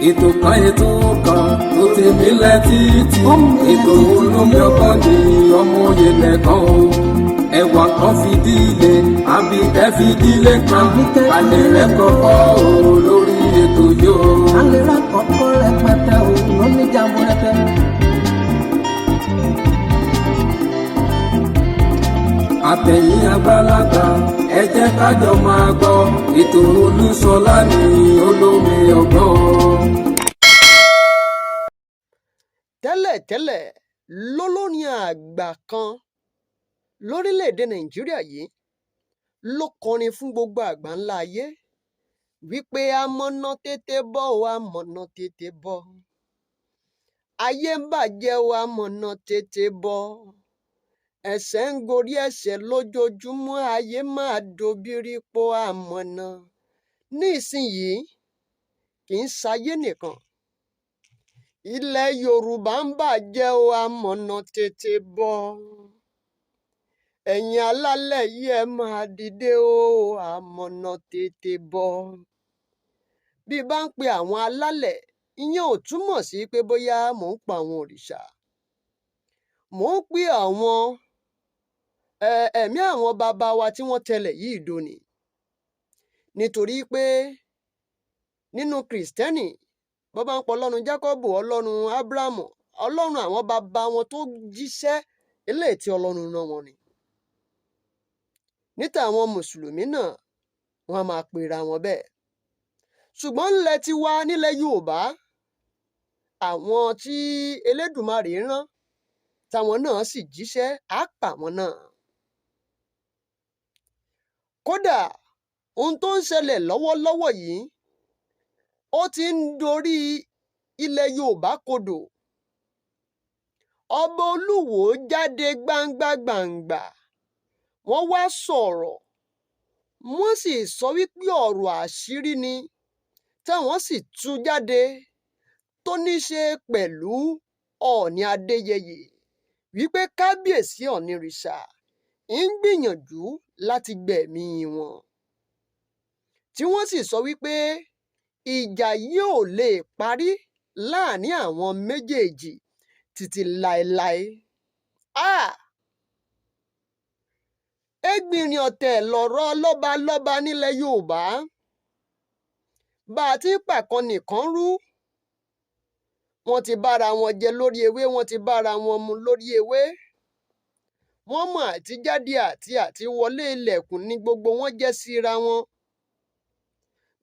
Ètò kan, ètò kan tó ti mílẹ̀ títì. Ètò olómi ọgbọ́n ni ọmọ òye lẹ́kàn o. Ẹwà kan fìdílé àbí kẹ́ fìdílé kan. Balẹ̀ rẹ̀ kọ́kọ́ o lórí ètò yóò. Alera kọ̀ọ̀kan rẹpẹtẹ o lóní jamburẹtẹ. Àtẹ̀yìn àgbàlagbà, ẹ jẹ́ ká jọ máa gbọ́ ètò Olúṣọlá ní olómi ọgbọ́n. Tẹ́lẹ̀tẹ́lẹ̀ lolórin àgbà kan lórílẹ̀‐èdè Nàìjíríà yìí ló kọrin fún gbogbo àgbáńlá ayé wípé amọ̀nà tètè bọ̀ o, amọ̀nà tètè bọ̀, ayé ń bàjẹ́ o, amọ̀nà tètè bọ̀, ẹ̀ṣẹ̀ ń gorí ẹ̀ṣẹ̀ lójoojúmọ́, ayé máa dobírípo amọ̀nà. Ní ìsinyìí, kì í ṣayé nìkan, ilẹ̀ Yorùbá ń bàjẹ́ o, amọ̀nà tètè bọ̀, ẹ̀yin alálẹ̀ yìí ẹ máa dìde o, amọ̀nà tètè bọ̀. Bí bá ń pe àwọn alálẹ̀, ìyẹn ò túmọ̀ sí pé bóyá mò ń pa àwọn òrìṣà, mò ń pe àwọn ẹ̀mí àwọn bàbá wa tí wọ́n tẹlẹ̀ yìí dòní, nítorí pé nínú Kìrìsìtẹ́nì, bó bá ń pọ Ọlọ́run Jákọ́bù, Ọlọ́run Ábúráhámù, Ọlọ́run àwọn bàbá wọn tó jíṣẹ́ eléyìí tí Ọlọ́run rán wọn ni. Níta àwọn mùsùlùmí náà, wọ́n á máa pera wọn bẹ́ẹ̀. Ṣùgbọ́n ńlẹ̀ tiwa nílẹ̀ Yorùbá, àwọn tí Elédùmarè rán táwọn náà sì jíṣẹ́, á pa wọn náà. Kódà ohun tó ń ṣẹlẹ̀ lọ́wọ́lọ́wọ́ yìí, ó ti ń dorí ilẹ̀ Yorùbá kodò. Ọba Olúwo jáde gbangba gbàǹgbà, wọ́n wá sọ̀rọ̀, wọ́n sì sọ wípé ọ̀rọ̀ àṣírí ni táwọn sì tú jáde tó ní ṣe pẹ̀lú Ọọ̀ni Adéyẹyè, wípé kábíyèsí Ọ̀nìrìṣà ń gbìyànjú láti gbẹ̀mí wọn, tí wọ́n sì sọ wípé ìjà yìí ò lè parí láàrin àwọn méjèèjì títí láéláé. Ah! Ẹgbìnrin ọ̀tẹ̀ lọ̀rọ̀ lọ́balọ́ba nílẹ̀ Yorùbá. Bá a ti ń pàkan nìkan rú, wọ́n ti bára wọn jẹ lórí ewé, wọ́n ti bára wọn mu lórí ewé. Wọ́n mọ̀ àti jáde àti wọlé ilẹ̀kùn ní gbogbo wọn jẹ́ síra wọn.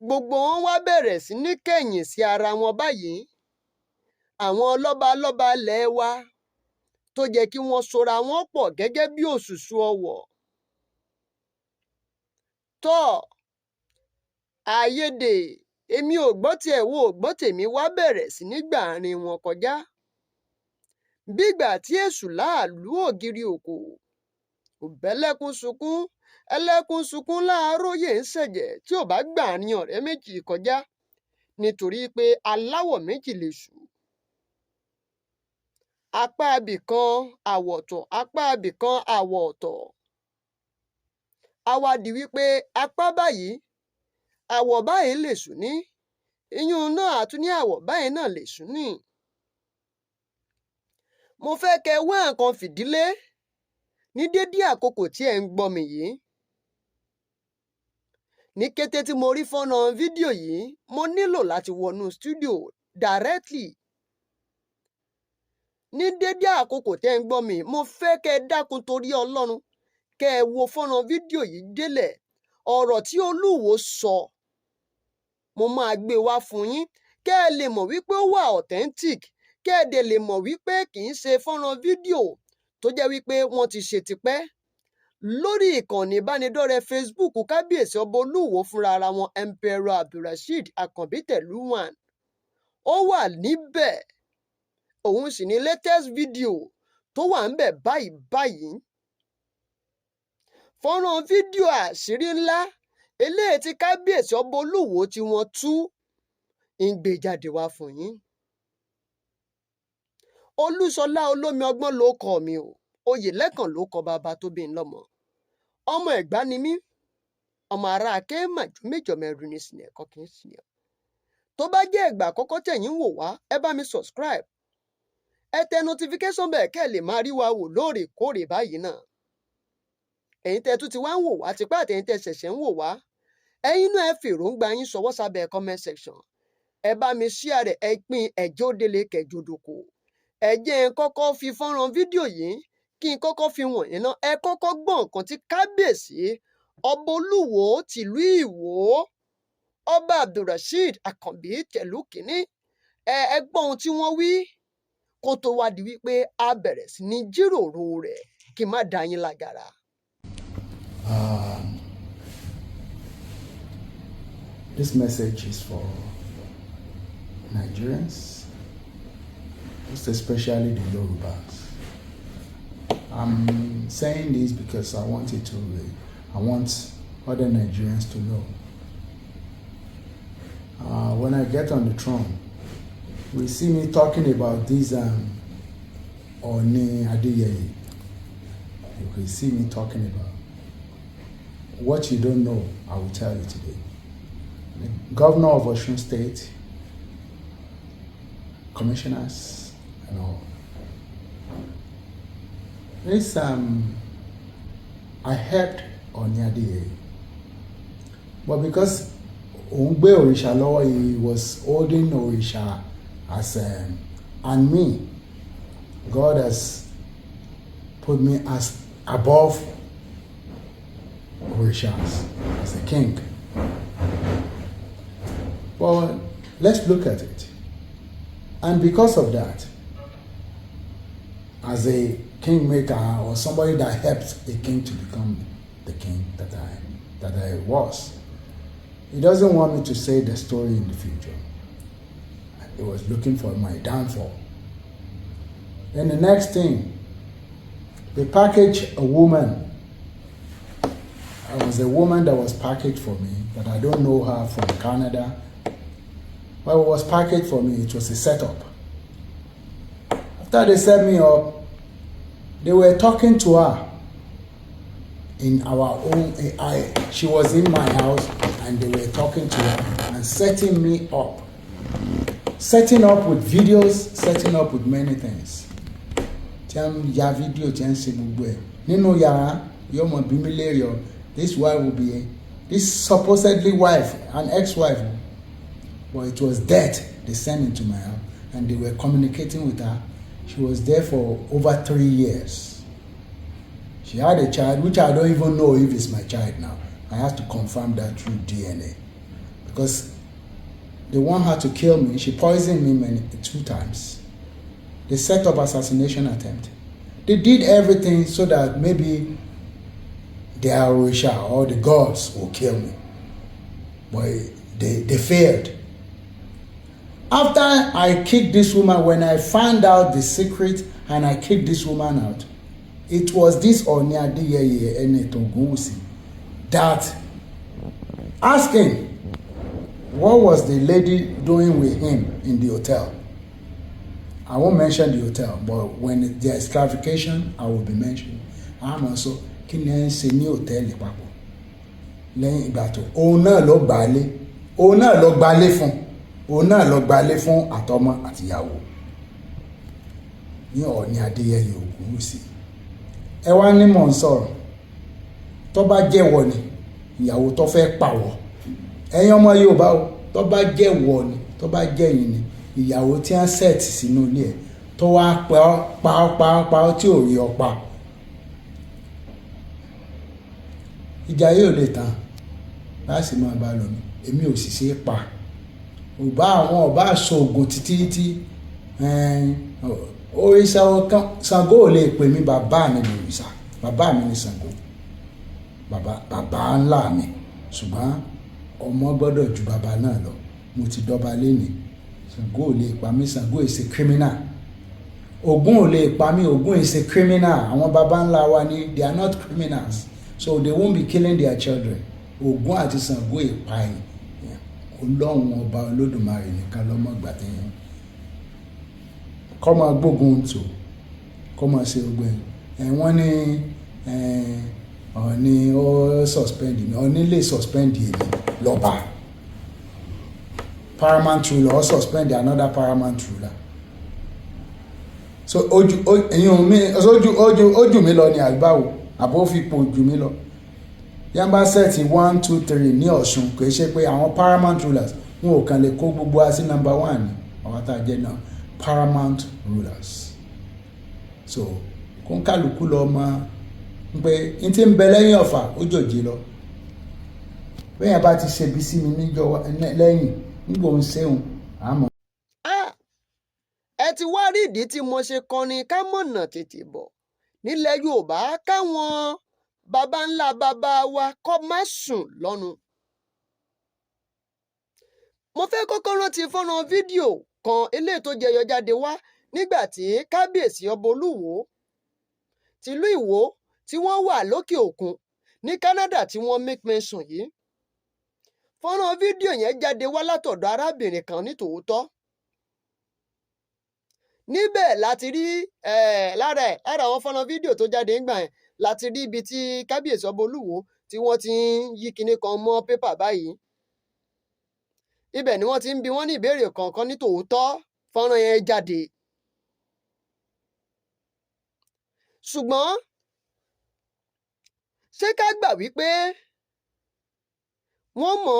Gbogbo wọn wá bẹ̀rẹ̀ sí ní kẹ̀yìn sí ara wọn báyìí. Àwọn lọ́balọ́ba ilẹ̀ wa tó jẹ́ kí wọ́n sora wọn pọ̀ gẹ́gẹ́ bí òṣùṣù ọwọ̀. Tọ́ àìyedè èmi ò gbọ́ tiẹ̀, wo ò gbọ́ tèmi wá bẹ̀rẹ̀ sí ní gbàárín wọn kọjá. Bígbà tí èṣù láàlú ògiri òkò, òbẹ́lẹ́kún sunkún, ẹlẹ́kún sunkún láàróyè ń ṣẹ̀jẹ̀ tí ò bá gbàárín ọ̀rẹ́ méjì kọjá, nítorí pé aláwọ̀ méjì lèṣù. Apá ibìkan àwọ̀ ọ̀tọ̀, apá ibìkan àwọ̀ ọ̀tọ̀. Á wá di wípé apá báyìí àwọ̀ báyìí lèṣù ní, iyún náà á tún ní àwọ̀ báyìí náà lèṣù ní. Mo fẹ́ kẹ́ ẹ wá nǹkan fìdílé ní dédé àkókò tí ẹ̀ ń gbọ́ mi yìí. Ní kété tí mo rí fọ́nrán fídíò yìí, mo nílò láti wọnú stúdíò directly. Ní dédé àkókò tẹ́ ń gbọ́ mi, mo fẹ́ kẹ́ ẹ dákun torí Ọlọ́run, kẹ́ ẹ wo fọ́nrán fídíò yìí délẹ̀. Ọ̀rọ̀ tí Olúwo sọ, mo máa gbé wá fún yín kẹ́ ẹ lè mọ̀ wípé ó wà authentic, kẹ́ ẹ dẹ̀ lè mọ̀ wípé kì í ṣe fọ́nrán fídíò tó jẹ́ wípé wọ́n ti ṣe tipẹ́. Lórí ìkànnì ìbánidọ́rẹ̀ẹ́ Facebook kábíyèsí ọba Olúwo fúnra ara wọn, Emperor Abdulrasheed Akànbí Tẹ̀lúwàn, ó wà níbẹ̀. Òun sì ní latest video tó wà ńbẹ̀ báyìí báyìí. Fọ́nrán fídíò àṣírí ńlá eléyìí tí kábíyèsí ọba Olúwo tí wọ́n tú ń gbé jáde wá fún yín. Olúṣọlá olómi ọgbọ́n ló kọ mi o, Oyèlẹ́kàn ló kọ bàbá tó bí n lọ́mọ. Ọmọ Ẹ̀gbá ni mí, ọmọ ará aké màjú méjọ mẹ́rin ní sinmi ẹ̀kọ́ kì í sìn ọ́. Tó bá jẹ́ ìgbà àkọ́kọ́ tẹ̀yin ń wò wá, ẹ bá mi subscribe, ẹ tẹ notification bell kẹ́ ẹ lè máa rí wa wò lóòrèkóòrè báyìí náà. Ẹ̀yin tẹ́ tún ti wá ń wò wá tipẹ́ àtẹ̀yin tẹ́ ṣẹ̀ṣẹ̀ ń wò wá, ẹ̀yin náà, ẹ fi èròǹgbà yín ṣọwọ́ sábẹ́ comment section. Ẹ bá mi share rẹ̀, ẹ pín ẹjọ́ délé kẹjọdọ̀kọ̀. Ẹ jẹ́ n kọ́kọ́ fi fọ́nrán fídíò yìí kí n kọ́kọ́ fi wọ̀nyí ná. Ẹ kọ́kọ́ gbọ́ nǹkan tí kábíyèsí ọba Olúwo tìlú Ìwó, Ọba Abdulrasheed Àkànbí Tẹ̀lú Kínní, ẹ gbọ́ ohun tí wọ́n wí kó tó wá di wípé a bẹ̀rẹ̀ sí ní jíròrò rẹ̀, kí n má dá yín lágara. This message is for Nigerians, most especially the Yorubas. I'm saying this because I want other Nigerians to know. When I get on the throne, we see me talking about this Oni Adeyeye. You can see me talking about what you don't know, I will tell you today. The governor of Osun State, commissioners, and all. This I helped Oni Adeyeye, but because òun gbé òrìṣà lọ́wọ́, he was holding òrìṣà as and me, God has put me as above orishas, as a king. But let's look at it. And because of that, as a kingmaker or somebody that helped a king to become the king that I was, he doesn't want me to say the story in the future. He was looking for my downfall. Then the next thing, they package a woman. It was a woman that was packaged for me, but I don't know her, from Canada. But it was packaged for me, it was a setup. After they set me up, they were talking to her in our own. She was in my house and they were talking to her and setting me up. Setting up with videos, setting up with many things. Tí wọ́n ń ya fídíò, tí wọ́n ń ṣe gbogbo ẹ̀ nínú yàrá, yóò mọ̀ bí mi léèrè ọ. This wife will be this supposedly wife, an ex-wife, but it was death they sent into my house, and they were communicating with her. She was there for over 3 years. She had a child, which I don't even know if it's my child now. I have to confirm that through DNA, because they want her to kill me. She poisoned me many two times. They set up assassination attempt. They did everything so that maybe their Orisha or the gods will kill me. But they failed. After I kicked this woman, when I found out the secret and I kicked this woman out, it was this Oni Adeyeye Enitan Ogunwusi that asking what was the lady doing with him in the hotel. I won't mention the hotel, but when there is clarification, I will be mentioning. Àmọ́ sọ kí ni ẹ ń ṣe ní hòtẹ́ẹ̀lì papọ̀ lẹ́yìn ìgbà tó òun náà ló gbà á lé, òun náà ló gbà á lé fún, òun náà ló gbà á lé fún àtọmọ àtìyàwó ní Ọọ̀ni Adéyẹyè Ògúnwùsì. Ẹ wá ní mò ń sọ̀rọ̀. Tó bá jẹ́wọ́ ni ìyàwó tó fẹ́ pàwọ̀, ẹ̀yin ọmọ Yorùbá o, tó bá jẹ́wọ́ ni, tó bá jẹ́yìn ni ìyàwó tí wọ́n set sínú ilé ẹ̀ tó wá pa ọ́ pa ọ́ pa ọ́ pa ọ́ tí ò rí ọ pa, ìjà yóò lè tán láti máa bá lọ ní. Èmi ò sì ṣe é pa. Ọba àwọn ọba aṣọ oògùn títí tí òrìṣà ọ̀kan Ṣàngó ò lè pè mí. Bàbá mi ní òrìṣà, bàbá mi ní Ṣàngó, bàbá bàbá ńlá mi. Ṣùgbọ́n ọmọ gbọ́dọ̀ ju bàbá náà lọ. Mo ti dọ́ba lénìí. Ṣàngó ò lè pa mí. Ṣàngó is a criminal. Ògún ò lè pa mí. Ògún is a criminal. Àwọn baba ńlá wa ni, they are not criminals, so they won't be killing their children. Ògún àti Ṣàngó ìpa ẹ̀. Ọlọ́run Ọba Olódùmarè nìkan lọ́mọ ìgbà tẹ̀yìn kọ́ máa gbógun tó kọ́ máa ṣe gbogbo ẹ̀. Wọ́n ní Ọọ̀ni ó suspend mi. Ọọ̀ni lè suspend èmi lọ́ba. Paramount ruler or suspend another paramount ruler. So ojú ẹ̀yin mi ojú ojú ojú mi lọ ní àgbáwo àbó fipò jù mí lọ. Yẹn bá set one, two, three ní Ọ̀ṣun, kì í ṣe pé àwọn paramount rulers wọn ò kàn lè kó gbogbo wa sí number one ni àwọn tá a jẹ́ náà paramount rulers. So kóńkálukú lọ mọ pé n ti ń bẹ lẹ́yìn ọ̀fà ó jòjì lọ. Bẹ́ẹ̀ bá ti ṣe bí sí mi níjọ́ lẹ́yìn nígbà òun ṣéun àmọ́. Ah! Ẹ ti wá rí ìdí tí mo ṣe kọrin ká mọ̀nà tètè bọ̀ nílẹ̀ Yorùbá, káwọn baba ńlá baba wa kọ́ má sùn lọ́nu. Mo fẹ́ kọ́kọ́ rántí fọ́nrán fídíò kan eléyìí tó jẹyọ jáde wá nígbà tí kábíyèsí ọba Olúwo tìlú Ìwó tí wọ́n wà lókè òkun ní Canada tí wọ́n make mention yìí. Fọ́nrán fídíò yẹn jáde wá látọ̀dọ̀ arábìnrin kan ní tòótọ́. Níbẹ̀ láti rí lára ẹ̀, lára àwọn fọ́nrán fídíò tó jáde ńgbà yẹn, láti rí ibi tí kábíyèsí ọba Olúwo tí wọ́n ti ń yí kinní kan mọ́ pépà báyìí. Ibẹ̀ ni wọ́n ti ń bi wọ́n ní ìbéèrè kọ̀ọ̀kan ní tòótọ́. Fọ́nrán yẹn jáde. Ṣùgbọ́n ṣé ká gbà wípé wọ́n mọ̀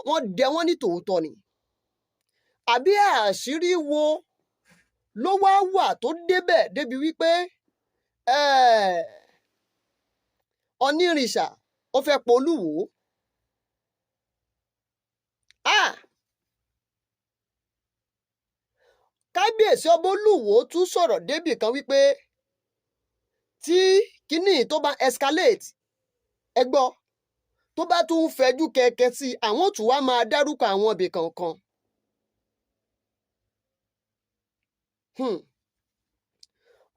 wọ́n dẹ wọ́n ní tòótọ́ ni, àbí àṣírí wo ló wá wà tó débẹ̀ débi wípé Ọ̀nìrìṣà ó fẹ́ pa Olúwo? Ah! Kábíyèsí ọba Olúwo tún sọ̀rọ̀ débì kan wípé tí kinní tó bá escalate, ẹ gbọ́, tó bá tún ń fẹjú kẹ̀kẹ́ sí i, àwọn tún wá máa dárúkọ àwọn ibì kọ̀ọ̀kan.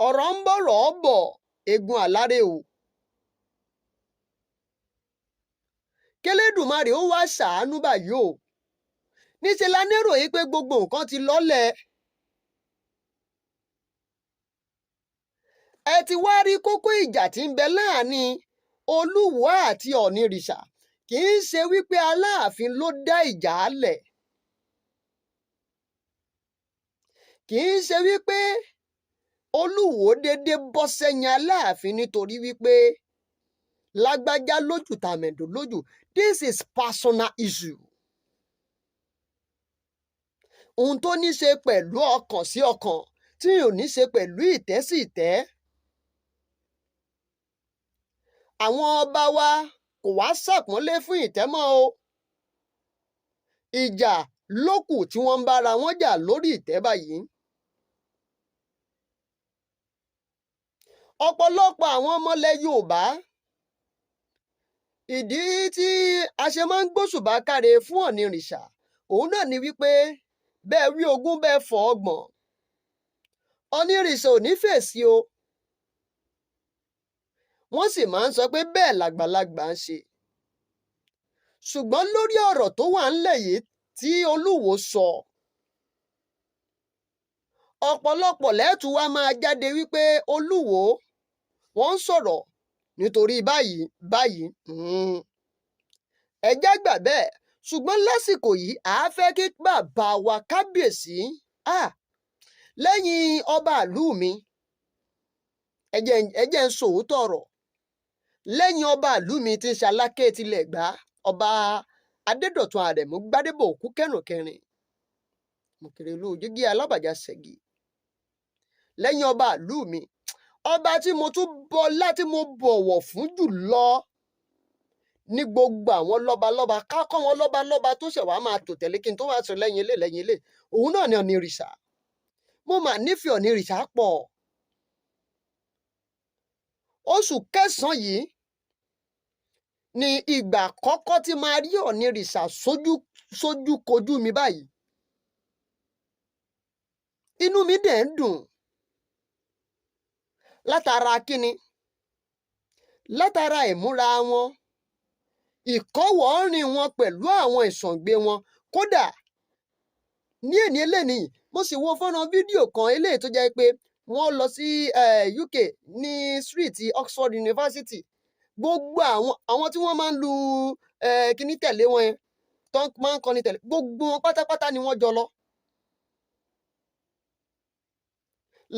Ọ̀rọ̀ ń bọ̀rọ̀ bọ̀, egun àlárè o. Kélédùmarè ó wá ṣàánú báyìí o. Níṣẹ́ la nérò yìí pé gbogbo nǹkan ti lọ́lẹ̀. Ẹ ti wá rí kókó ìjà tí ń bẹ láàrin Olúwo àti Ọ̀nìrìṣà. Kì í ṣe wípé Aláàfin ló dá ìjà lẹ̀. Kì í ṣe wípé Olúwo déédé bọ́ sẹ́yìn Aláàfin nítorí wípé lágbájá lójú tàmẹ̀dò lójú. This is personal issue. Ohun tó ní ṣe pẹ̀lú ọkàn sí ọkàn, tí ò ní ṣe pẹ̀lú ìtẹ́ sí ìtẹ́. Àwọn ọba wa kò wá ṣàpọ́nlé fún ìtẹ́ mọ́ o. Ìjà ló kù tí wọ́n ń bára wọn jà lórí ìtẹ́ báyìí. Ọ̀pọ̀lọpọ̀ àwọn ọmọlẹ̀ Yorùbá, ìdí tí a ṣe máa ń gbóṣùbà káre fún Ọ̀nìrìṣà òun náà ni wípé bẹ́ẹ̀ wí ogún bẹ́ẹ̀ fọ́ ọgbọ̀n, Ọ̀nìrìṣà ò ní fèsì o. Wọ́n sì máa ń sọ pé bẹ́ẹ̀ làgbàlagbà ń ṣe. Ṣùgbọ́n lórí ọ̀rọ̀ tó wà ńlẹ̀ yìí tí Olúwo sọ, ọ̀pọ̀lọpọ̀ lẹ́ẹ̀tù wa máa jáde wípé Olúwo wọ́n ń sọ̀rọ̀ nítorí báyìí báyìí. Ẹ já gbà bẹ́ẹ̀. Ṣùgbọ́n lásìkò yìí à á fẹ́ kí bàbá wa kábíyèsí, lẹ́yìn ọba ìlú mi, ẹ jẹ́ ń sòótọ́ ọ̀rọ̀, lẹ́yìn ọba ìlú mi tí ń ṣe Aláké tilẹ̀ Ẹ̀gbá, ọba Adédọ̀tun Àrẹ̀mú Gbádébọ̀ òkú kẹrùn kẹrin mọ̀kèrèlú jígí alábàjá ṣẹ́gi, lẹ́yìn ọba ìlú mi, ọba tí mo tún bọlá tí mo bọ̀wọ̀ fún jù lọ ní gbogbo àwọn lọ́balọ́ba, kákọ́ wọn lọ́balọ́ba tó ṣẹ̀ wá máa tò tẹ̀lé kí n tó wá sọ lẹ́yìn ilé lẹ́yìn ilé, òun náà ni Ọ̀nìrìṣà. Mo mà nífẹ̀ẹ́ Ọ̀nìrìṣà pọ̀. Oṣù kẹsàn-án yìí ni ìgbà àkọ́kọ́ tí máa rí Ọ̀nìrìṣà sójú kojú mi báyìí. Inú mi dẹ̀ ń dùn. Látara kíni? Látara ìmúra wọn, ìkọ́wọ̀ọ́rìn wọn pẹ̀lú àwọn ìsọ̀ǹgbé wọn. Kódà ní èní elénìí, mo sì wo fọ́nrán fídíò kan eléyìí tó jẹ́ pé wọ́n lọ sí UK ní street Oxford University. Gbogbo àwọn tí wọ́n máa ń lu kíní tẹ̀lé wọn yẹn, tó tó máa ń kọrin tẹ̀lé, gbogbo wọn pátápátá ni wọ́n jọ lọ.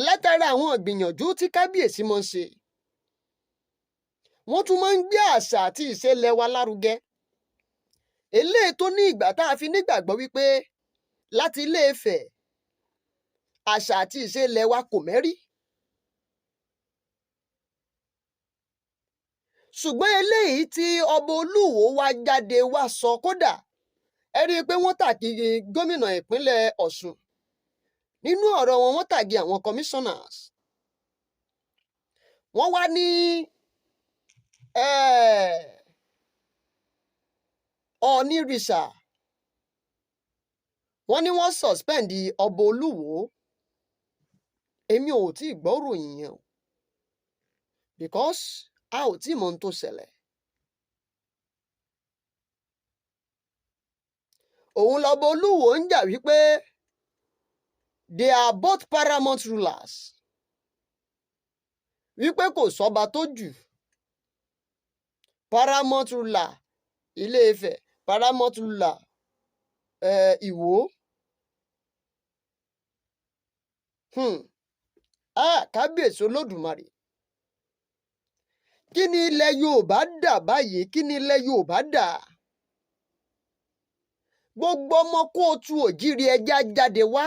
Látara àwọn ìgbìyànjú tí kábíyèsí máa ń ṣe, wọ́n tún máa ń gbé àṣà àti ìṣẹ̀lẹ̀ wa lárugẹ. Eléyìí tó ní ìgbà tá a fi nígbàgbọ́ wípé láti Ilé Ifẹ̀, àṣà àti ìṣẹ̀lẹ̀ wa kò mẹ́rí. Ṣùgbọ́n eléyìí tí ọba Olúwo wá jáde wá sọ, kódà ẹ rí i pé wọ́n tàkì gómìnà ìpínlẹ̀ Ọ̀ṣun nínú ọ̀rọ̀ wọn, wọ́n tàgé àwọn commissioners. Wọ́n wá ní Ọ̀nìrìṣà, wọ́n ní wọ́n suspend ọba Olúwo. Èmi ò tí ì gbọ́ ròyìn yẹn o, because a ò tí ì mọ ohun tó ṣẹlẹ̀. Òun lọ́ba Olúwo ń jà wípé they are both paramount rulers, wípé kò sọ́ba tó jù paramount ruler Ilé-Ifẹ̀, paramount ruler Ìwó. Ah, kábíyèsí Olódùmarè, kí ni ilẹ̀ Yorùbá dà báyìí? Kí ni ilẹ̀ Yorùbá dà? Gbogbo ọmọ kóòtù òjíire, ẹja jáde wá,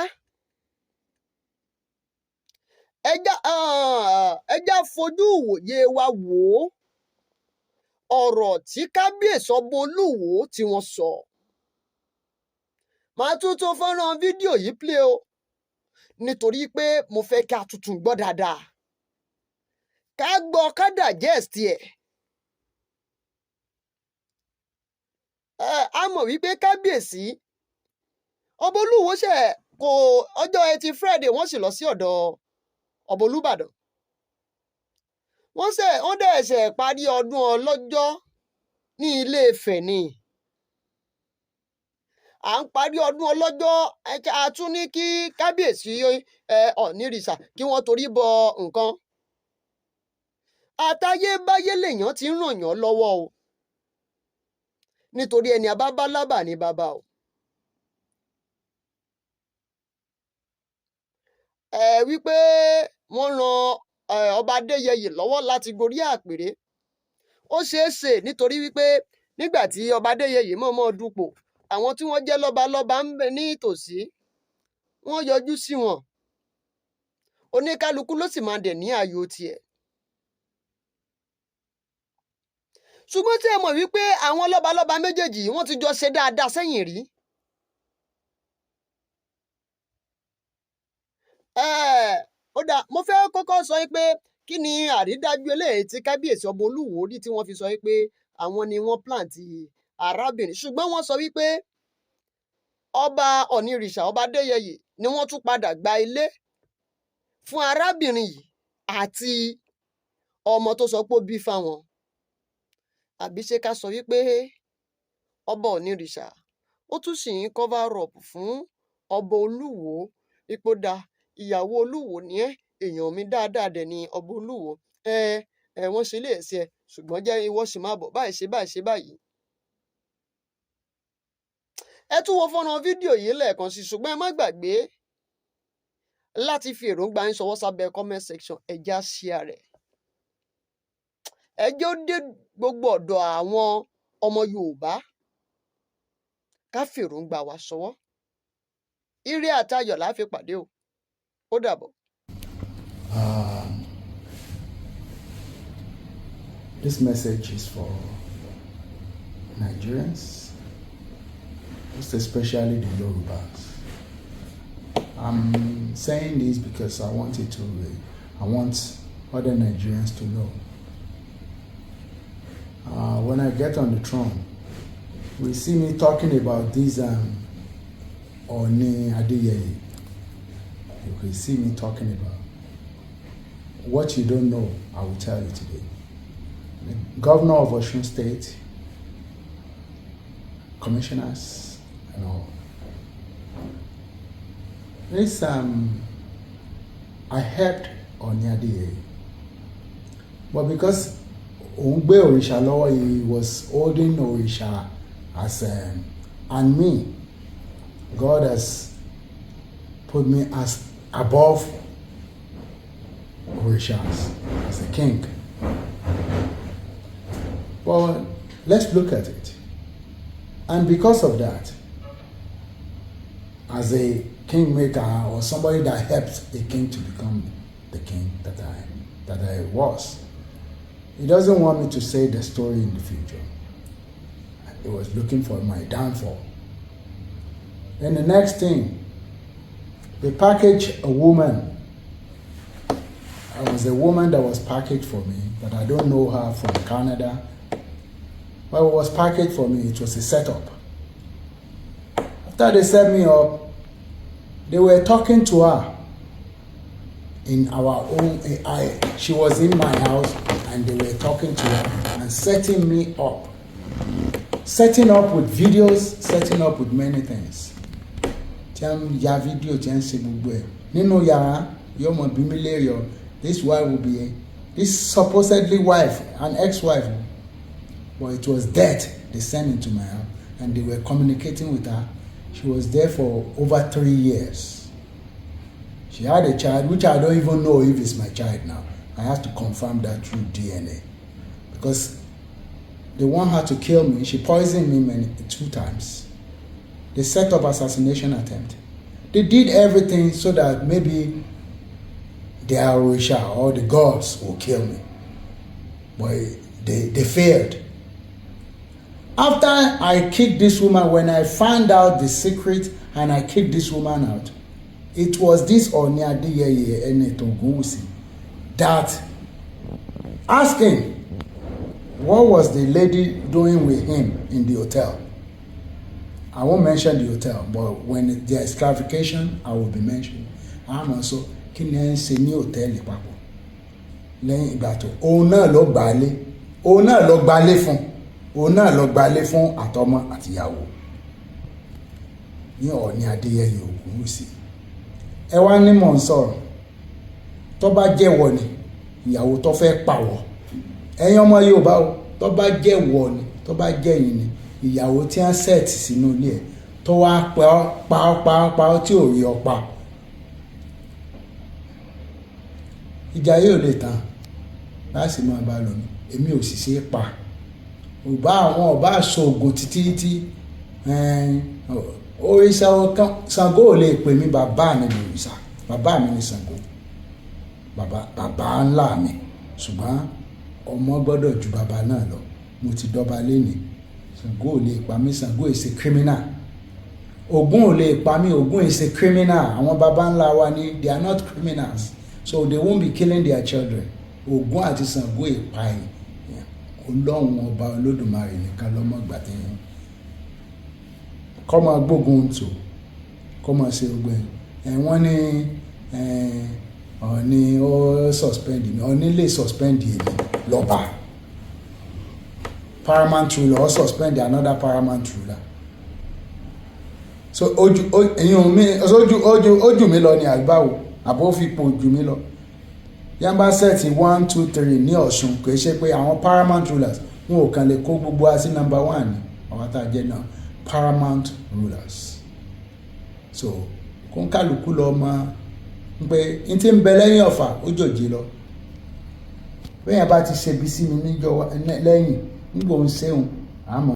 ẹja fojú ìwòye wa wò ó. Ọ̀rọ̀ tí kábíyèsí ọba Olúwo tí wọ́n sọ, màá tún tún fọ́nrán fídíò yìí play o, nítorí pé mo fẹ́ ká tuntun gbọ́ dáadáa, ká gbọ́, ká digest ẹ̀. A mọ̀ wípé kábíyèsí ọba Olúwo ṣe kò ọjọ́ Ẹtì Friday, wọ́n sì lọ sí ọ̀dọ̀ ọba Olúbàdàn. Wọ́n dẹ̀ ṣe parí ọdún ọlọ́jọ́ ní Ilé Ifẹ̀ ni à ń parí ọdún ọlọ́jọ́. A tún ní kí kábíyèsí Ọ̀nìrìṣà kí wọ́n torí bọ nǹkan. Àtayébáyé lèèyàn ti ń ràn yàn lọ́wọ́ o, nítorí ẹni abábálábà ní bàbá o. Ẹ wípé wọ́n ran ọba Adéyẹyè lọ́wọ́ láti gorí àpèrè, ó ṣeé ṣe, nítorí wípé nígbà tí ọba Adéyẹyè mọ̀ọ́mọ̀ dupò, àwọn tí wọ́n jẹ́ lọ́balọ́ba ń bẹ ní ìtòsí, wọ́n yọjú sí wọn. Oníkálukú ló sì máa dẹ̀ ní ààyò tiẹ̀. Ṣùgbọ́n tí ẹ mọ̀ wípé àwọn lọ́balọ́ba méjèèjì wọ́n ti jọ ṣe dáadáa sẹ́yìn rí. Ó dáa, mo fẹ́ kọ́kọ́ sọ pé kí ni àrídájú eléyìí tí kábíyèsí ọba Olúwo rí tí wọ́n fi sọ pé àwọn ni wọ́n plant arábìnrin. Ṣùgbọ́n wọ́n sọ wípé ọba Ọ̀nìrìṣà, ọba Adéyẹyè ni wọ́n tún padà gba ilé fún arábìnrin yìí àti ọmọ tó sọ pé ó bí fáwọn. Àbí ṣé ká sọ wípé ọba Ọ̀nìrìṣà ó tún sì ń cover up fún ọba Olúwo ipò da ìyàwó Olúwo ní ẹ, èèyàn mi dáadáa dẹ̀ ni ọba Olúwo, ẹ ẹ wọ́n ṣe léèṣẹ, ṣùgbọ́n jẹ́ ìwọ sì máa bọ̀ báyìí, ṣe báyìí, ṣe báyìí. Ẹ tún wo fọ́nrán fídíò yìí lẹ́ẹ̀kan sí, ṣùgbọ́n ẹ má gbàgbé láti fi èròǹgbà yín ṣọwọ́ sábẹ́ comment section. Ẹ já share rẹ̀, ẹ jẹ́ ó dé gbogbo ọ̀dọ̀ àwọn ọmọ Yorùbá, ká fi èròǹgbà wa ṣọwọ́. Ire àtayọ̀ la fi pàdé o, ó dàbọ̀. This message is for Nigerians, most especially the Yorubas. I'm saying this because I want other Nigerians to know. When I get on the throne, we see me talking about this Oni Adeyeye. You can see me talking about what you don't know, I will tell you today. The governor of Osun State, commissioners, and all. This I helped Oni Adeyeye, but because òun gbé òrìṣà lọ́wọ́, he was holding òrìṣà as And me, God has put me as above Orishas, as a king. But let's look at it. And because of that, as a kingmaker or somebody that helps a king to become the king that I was, he doesn't want me to say the story in the future. He was looking for my downfall. Then the next thing, they package a woman. It was a woman that was packaged for me, but I don't know her, from Canada. But it was packaged for me, it was a setup. After they set me up, they were talking to her in our own. She was in my house and they were talking to her and setting me up. Setting up with videos, setting up with many things. Tí a ń ya fídíò, tí a ń ṣe gbogbo ẹ̀ nínú yàrá, yóò mọ̀ bí mi léèrè ọ. This wife will be this supposedly wife, an ex-wife, but it was death they sent into my house, and they were communicating with her. She was there for over 3 years. She had a child, which I don't even know if it's my child now. I have to confirm that through DNA, because they want her to kill me. She poisoned me many two times. They set up assassination attempt. They did everything so that maybe the Orisha or the gods will kill me. But they failed. After I kicked this woman, when I found out the secret and I kicked this woman out, it was this Ooni Adeyeye Enitan Ogunwusi that asking what was the lady doing with him in the hotel. I won't mention the hotel, but when there is clarification, I will be mentioning. Àmọ́ sọ kí ni ẹ ń ṣe ní hòtẹ́ẹ̀lì papọ̀ lẹ́yìn ìgbà tó òun náà ló gbà á lé, òun náà ló gbà á lé fún, òun náà ló gbà á lé fún àtọmọ àtìyàwó ní Ọọ̀ni Adéyẹyè Ògúnwùsì. Ẹ wá ní mò ń sọ̀rọ̀. Tó bá jẹ́wọ́ ni ìyàwó tó fẹ́ pàwọ̀, ẹ̀yin ọmọ Yorùbá o, tó bá jẹ́wọ́ ni, tó bá jẹ́yìn ni ìyàwó tí wọ́n set sínú ilé ẹ̀, tó wá pa ọ́, pa ọ́, pa ọ́, pa ọ́, tí ò rí ọ pa, ìjà yóò lè tán láti máa bá lọ ní. Èmi ò sì ṣe é pa ọba, àwọn ọba aṣoògùn títí tí òrìṣà kan. Ṣàngó ò lè pè mí. Bàbá mi ní òrìṣà, bàbá mi ní Ṣàngó, bàbá bàbá ńlá mi. Ṣùgbọ́n ọmọ gbọ́dọ̀ ju bàbá náà lọ. Mo ti dọ́ba lénìí. Ṣàngó ò lè pa mí. Ṣàngó is a criminal. Ògún ò lè pa mí. Ògún is a criminal. Àwọn baba ńlá wa ni, they are not criminals, so they won't be killing their children. Ògún àti Ṣàngó ìpa ẹ̀. Ọlọ́run Ọba Olódùmarè nìkan lọ́mọ gbà tẹ̀yìn kọ́ máa gbógun tò, kọ́ máa ṣe gbogbo ẹ̀. Ẹ̀ wọ́n ní Ọọ̀ni ó suspend mi. Ọọ̀ni lè suspend èmi lọ́ba paramount ruler or suspend another paramount ruler? So ojú ẹ̀yin mi, ojú ojú ojú mi lọ ní àgbáwo àbó fipò jù mí lọ. Yẹn bá set one, two, three ní Ọ̀ṣun, kò ṣe pé àwọn paramount rulers wọn ò kàn lè kó gbogbo wa sí number one ní àwọn tá a jẹ́ náà paramount rulers. So kó ń kálukú lọ mọ pé n ti ń bẹ lẹ́yìn ọ̀fà ó jòjì lọ. Bẹ́ẹ̀ bá ti ṣe bí sí mi níjọ́ lẹ́yìn nígbà òun ṣéun àmọ́.